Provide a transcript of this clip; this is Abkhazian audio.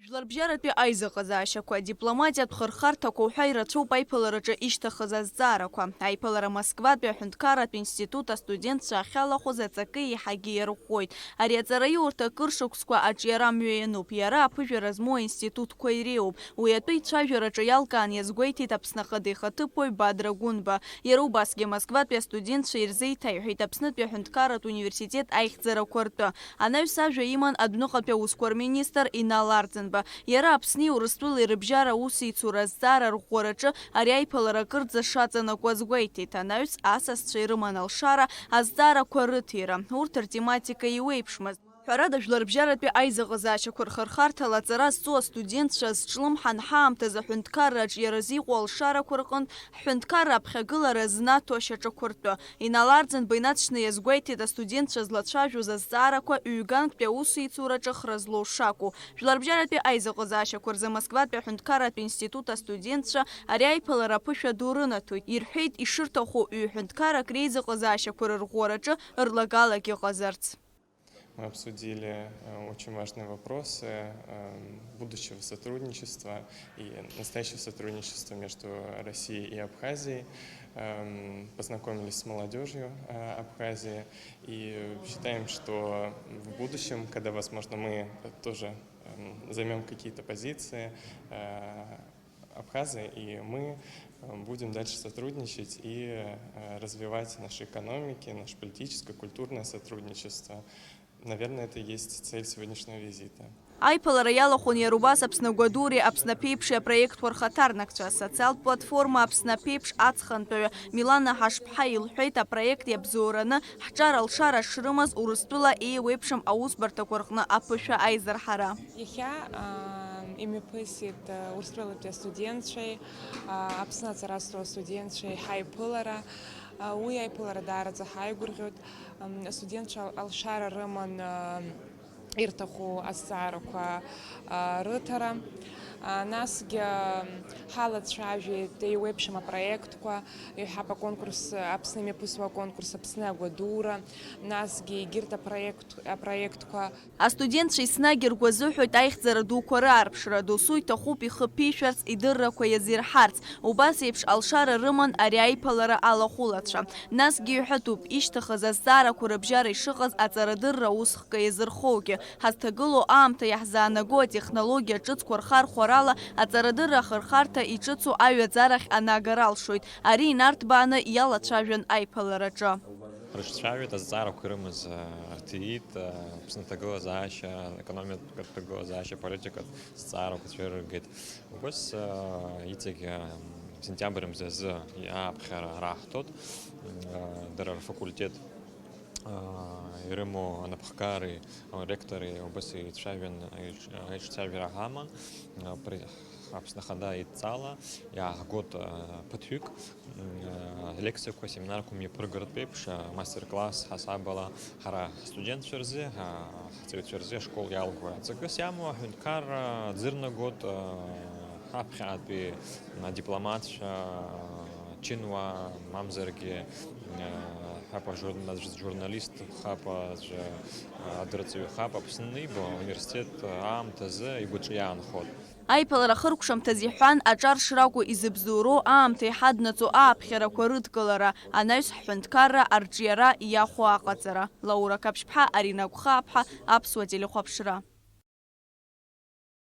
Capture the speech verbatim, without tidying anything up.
Жәларбжьаратәи аизыҟазаашьақәа, адипломатиатә хырхарҭақәа уҳәа ирацәоуп аиԥылараҿы ишьҭахыз азҵаарақәа. Аиԥылара Москватәи аҳәынҭқарратә институт астудентцәа ахьалахәыз аҵакы еиҳагьы иарӷәӷәоит. Ари аҵараиурҭа акыр шықәсқәа аҿиара мҩа иануп, иара аԥыжәара змоу аинститутқәа иреиуоуп. Уи атәы ицәажәараҿы иалкаан иазгәеиҭеит Аԥсны Ахада ихаҭыԥуаҩ Бадра Гәынба. Иара убасгьы Москватәи астудентцәа ирзеиҭаиҳәеит Аԥснытәи аҳәынҭқарратә университет аихьӡарақәа ртәы. Анаҩс ажәа иман адәныҟатәи аусқәа рминистр Инал Арӡынба. Иара Аԥсни Урыстәылеи рыбжьара аусеицура азҵаара арӷәӷәараҿы ари аиԥылара акырӡа шаҵанакуаз гәеиҭеит. Анаҩс асасцәа ирыман алшара азҵаарақәа рыҭира. Урҭ ртематика еиуеиԥшмызт. Ҳәарада, жәларбжьаратәи аизыҟазаашьақәа рхырхарҭала аҵара зҵоу астудентцәа зҿлымҳан ҳаамҭазы аҳәынҭқарра аҿиаразы иҟоу алшарақәа рҟынтә ҳҳәынҭқарра аԥхьагылара знаҭо ашьаҿақәа ртәы. Инал Арӡынба инаҵшьны иазгәеиҭеит астудентцәа злацәажәоз азҵаарақәа ҩганктәи аусеицураҿы хра злоу шакәу. Жәларбжьаратәи аизыҟазаашьақәа рзы Москватәи аҳәынҭқарратә институт астудентцәа ари аиԥылара аԥышәа ду рынаҭоит. Ирҳәеит ишырҭаху ҩ-ҳәынҭқаррак реизыҟазаашьақәа рырӷәӷәараҿы рлагалак иҟазарц. Мы обсудили, э, очень важные вопросы, эм, будущего сотрудничества и настоящего сотрудничества между Россией и Абхазией. Эм, познакомились с молодёжью, э, Абхазии и считаем, что в будущем, когда, возможно, мы тоже, эм, займём какие-то позиции, э, Абхазии, и мы, э, будем дальше сотрудничать и, э, развивать наши экономики, наше политическое, культурное сотрудничество. Наверное, это и есть цель сегодняшнего визита. Аиԥылара иалахәын иара убас Аԥсны Агәадуреи Аԥсны Аԥеиԥши апроектқәа рхаҭарнакцәа. Асоциалтә платформа Аԥсны Аԥеиԥш аҵхантәаҩы Милана Ҳашԥҳа илҳәеит, апроект иабзоураны ҳҿар алшара шрымаз Урыстәыла еиуеиԥшым аусбарҭақәа рҟны аԥышәа аизырҳара. Иахьа, аа, имҩаԥысит, аа, Урыстәылатәи астудентцәеи, аа, Аԥсны аҵара зҵо астудентцәеи ҳаиԥылара. Аа, уи аиԥылара даараӡа ҳаигәырӷьоит. Ам, астудентцәа алшара рыман, аа, ирҭаху азҵаарақәа, аа, рыҭара. Аа, насгьы, ам, ҳалацәажәеит еиуеиԥшым апроектқәа, иҳәап, аконкурс, Аԥсны имҩаԥысуа аконкурс, Аԥсны агәадура, насгьы егьырҭ апроект-, апроектқәа. Астудентцәа еснагь ргәы азыҳәоит аихьӡара дуқәа раарԥшра, досу иҭахуп ихы ԥишәарц, идыррақәа иазирҳарц. Убас еиԥш алшара рыман ари аиԥылара алахәылацәа. Насгьы иҳәатәуп, ишьҭахыз азҵаарақәа рыбжьара ишыҟаз аҵарадырра аусхк иазырхоугьы. Ҳазҭагылоу аамҭа иаҳзаанаго атехнологиа ҿыцқәа рхархәарала аҵарадырра ахырхарҭа иҿыцу аҩаӡарахь анагара алшоит. Ари инарҭбааны иалацәажәан аиԥылараҿы. Рыҿцәажәеит, азҵаарақәа ирымаз, а, рҭиит, а, Аԥсны аҭагылазаашьа, аекономикатә ҭагылазаашьа, аполитикатә зҵаарақәа цәырыргеит. Убас, а, иҵегь, а, сентиабр мзазы ааԥхьара раҳҭоит, а, дара рфакультет, а, ирымоу анапхгареи, аректори убас еицәажәан, аиҿ-, аиҿцәажәара ҳаман, а, при-, Аԥсны Ахада идҵала иааҳгоит, а, ԥыҭҩык, м, а, лекциақәа, семинарқәа мҩаԥыргартә еиԥш, а, мастер-класс ҳасабала ҳара ҳстудентцәа рзы, а, ҳҵаҩцәа рзы ашкол иалгоит. Ҵакыс иамоу аҳәынҭқарра ӡырнагоит, а, ҳаԥхьаҟатәи адипломатцәа, а, чынуаа, мамзаргьы, а, ҳәапа журна-, журналист хапа аӡәы, а, адырҵаҩы хапа Аԥсны иба университет аамҭазы игәаҿы иаанхоит. Аиԥылара хыркәшамҭаз иҳәан, аҿар шракәу изыбзоуроу аамҭа иҳаднаҵо ааԥхьарақәа рыдкылара, анаҩс ҳҳәынҭқарра арҿиара иахәо аҟаҵара. Лаура Қаԥшьԥҳа, Арина Гәхааԥҳа, Аԥсуа телехәаԥшра.